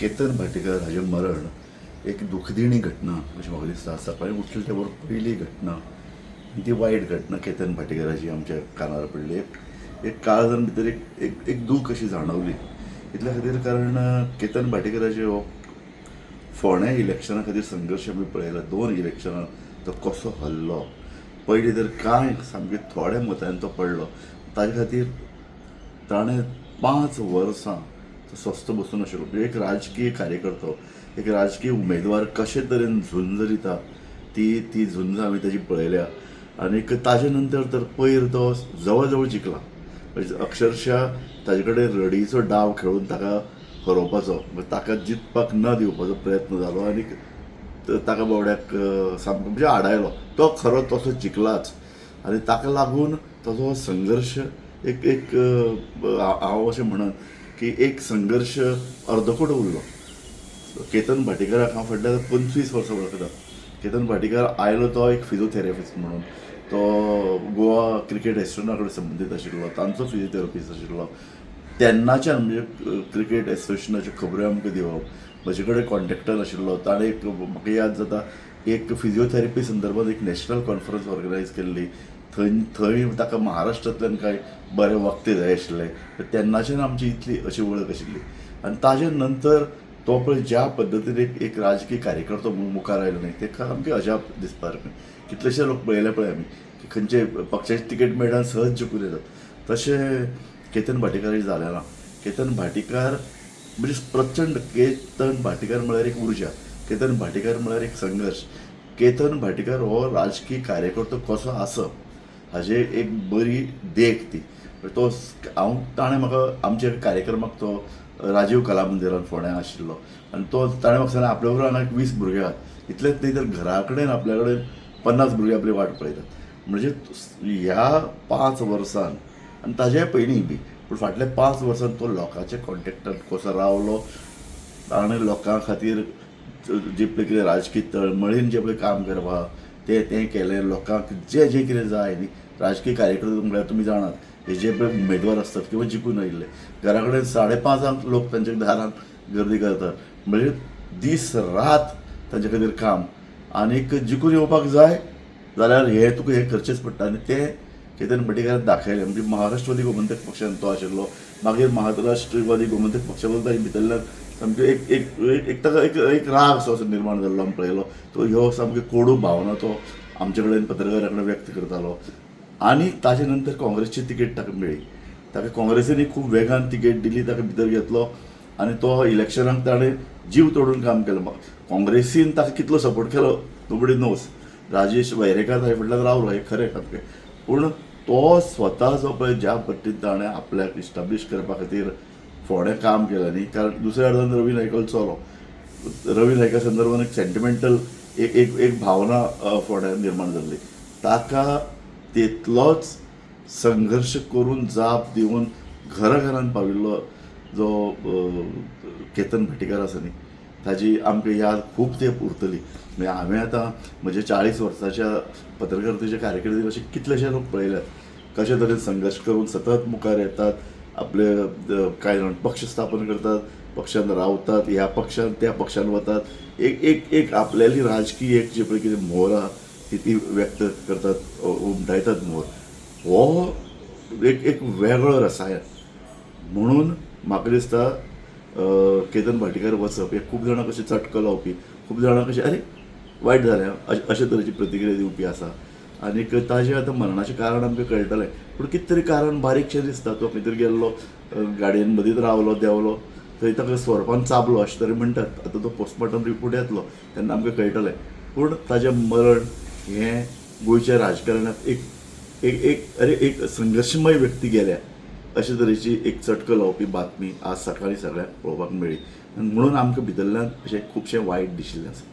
केतन भाटीकर हाजें मरण एक दुखदिणी घटना अशें म्हाका दिसता. सकाळीं उठले ते बरोबर पयली घटना आनी ती वायट घटना केतन भाटीकराची आमच्या कानार पडली. एक काळजान भितर एक एक एक दूख अशी जाणवली इतल्या खातीर, कारण केतन भाटीकराचे हो फोंड्या इलेक्शना खातीर संघर्श आमी पळयला. दोन इलेक्शनां तो कसो हरलो. पयलीं तर कांय सामकें थोड्या मतांनी तो पडलो. ताजे खातीर ताणें 5 वर्सां तो स्वस्थ बसून आशिल्लो. एक राजकीय कार्यकर्तो, एक राजकीय उमेदवार कशे तरेन झुंज दिता ती ती झुंज आमी ताजी पळयल्या. आनीक ताजे नंतर तर पयर तो जवळ जवळ जिखला. म्हणजे अक्षरशा ताजे कडेन रडीचो डाव खेळून ताका हरोवपाचो, ताका जिखपाक न दिवपाचो प्रयत्न जालो आनी ताका बावड्याक सामको म्हणजे आडायलो. तो खरो तसो जिखलाच आनी ताका लागून ताजो संघर्श एक एक हांव अशें म्हणन की एक संघर्श अर्दकुटो उरलो. केतन भाटीकराक हांव फाटल्या 25 वर्सां वळखता. केतन भाटीकर आयलो तो एक फिजियोथेरपिस्ट म्हणून. तो गोवा क्रिकेट एसोसिएशना कडेन संबंदीत आशिल्लो, तांचो फिजियोथेरपिस्ट आशिल्लो. तेन्नाच्यान म्हणजे क्रिकेट एसोसिएशनाच्यो खबऱ्यो आमकां दिवप, म्हजे कडेन कॉन्टेक्टान आशिल्लो. ताणें एक म्हाका याद जाता, एक फिजियोथेरपी संदर्भात एक नॅशनल कॉन्फरन्स ऑर्गनायज केल्ली. थंय थंय ताका महाराष्ट्रांतल्यान कांय बरे वक्ते जाय आशिल्ले. तेन्नाच्यान आमची इतली अशी वळख आशिल्ली. आनी ताजे नंतर तो पळय ज्या पद्दतीन एक एक राजकीय कार्यकर्तो म्हणून मुखार आयलो न्ही, तेका सामकें अजाप दिसपा सारकें. कितलेशे लोक पळयले पळय आमी की खंयचे पक्षाची तिकेट मेळटा आनी सहज जिखून येतात. तशें केतन भाटीकार जालें ना. केतन भाटीकार म्हणजे प्रचंड, केतन भाटीकार म्हळ्यार एक उर्जा, केतन भाटीकार म्हळ्यार एक संघर्श. केतन भाटीकार हो राजकीय कार्यकर्तो कसो आसप हाजे एक बरी देख ती. तो हांव ताणें म्हाका आमच्या कार्यक्रमाक तो राजीव कला मंदिरान फोंड्यां आशिल्लो आनी तो ताणें म्हाका सांगलें आपल्या बरोबर हांगा एक 20 भुरगे आहात, इतलेंच न्ही तर घरा कडेन आपल्या कडेन 50 भुरगे आपली वाट पळयतात. म्हणजे ह्या 5 वर्सान आनी ताजे पयलीं बी, पूण फाटल्या 5 वर्सान तो लोकांच्या कॉन्टेक्टान कसो रावलो, ताणें लोकां खातीर जे पळय कितें राजकीय तळमळीन जें पळय काम करपा तें तें केलें. लोकांक जें जें कितें जाय न्ही, राजकीय कार्यकर्ते म्हळ्यार तुमी जाणात हे जे पळय उमेदवार आसतात किंवा जिखून आयिल्ले, घरा कडेन 5:30 लोक तांच्या दारान गर्दी करतात. म्हणजे दीस रात तांचे खातीर काम. आनीक जिखून येवपाक जाय जाल्यार हें तुका हें करचेंच पडटा. आनी तें केतन भाटीकारान दाखयलें. म्हणजे महाराष्ट्रवादी गोमंतक पक्षान तो आशिल्लो, मागीर महाराष्ट्रवादी गोमंतक पक्षा बद्दल ताजे भितरल्यान सामकें एक एक एक ताका एक एक राग असो असो निर्माण जाल्लो आमी पळयलो. तो ह्यो सामक्यो कोडू भावना तो आमचे कडेन पत्रकारा कडेन व्यक्त करतालो. आनी ताजे नंतर काँग्रेसची तिकेट ताका मेळ्ळी. ताका काँग्रेसीन खूब वेगान तिकेट दिली, ताका भितर घेतलो आनी तो इलेक्शनाक ताणें जीव तोडून काम केलें. काँग्रेसीन ताका कितलो सपोर्ट केलो नोबडी नोज. राजेश वैरेकार ताजे फाटल्यान रावलो हें खरें सामकें, पूण तो स्वता जो पळय ज्या पद्दतीन ताणें आपल्याक इस्टाब्लीश करपा खातीर फोंडें काम केलें न्ही, कारण दुसऱ्या अर्दान रवी नायकालो चलो, रवी नायका संदर्भान एक सेंटिमेंटल एक एक एक भावना फोंड्यान निर्माण जाल्ली. ताका तितलोच संघर्श करून जाप दिवन घरा घरान पाविल्लो जो केतन भाटीकार आसा न्ही, ताजी आमकां याद खूब तेंप उरतली. म्हणजे हांवें आतां म्हज्या 40 वर्साच्या पत्रकारितेच्या कारकिर्दीत अशे कितलेशे लोक पळयल्यात कशे तरेन संघर्श करून सतत मुखार येतात, आपले कांय जाण पक्ष स्थापन करतात, पक्षान रावतात, ह्या पक्षान त्या पक्षान वतात, एक एक एक आपल्याली राजकीय एक जी पळय कितें मोर आहा ती ती व्यक्त करतात, उमटायतात मोर. हो एक एक वेगळो रसायन म्हणून म्हाका दिसता केतन भाटीकार वचप हे खूब जाणां कशें चटको लावपी, खूब जाणां कशें अरे वायट जालें अशे तरेची प्रतिक्रिया दिवपी आसा. आनीक ताजें आतां मरणाचें कारण आमकां कळटलें, पूण कितें तरी कारण बारीकशें दिसता. तो खंय तरी गेल्लो, गाडयेन मदींच रावलो, देंवलो, थंय ताका सोरपान चाबलो अशें तरेन म्हणटात. आतां तो पोस्टमॉर्टम रिपोर्ट येतलो तेन्ना आमकां कळटलें. पूण ताजें मरण हें गोंयच्या राजकारणांत एक एक एक अरे एक संघर्शमय व्यक्ती गेल्या अशे तरेची एक चटको लावपी बातमी आज सकाळीं सगळ्यांक पळोवपाक मेळ्ळी. आनी म्हणून आमकां भितरल्यान अशें खुबशें वायट दिशिल्लें आसा.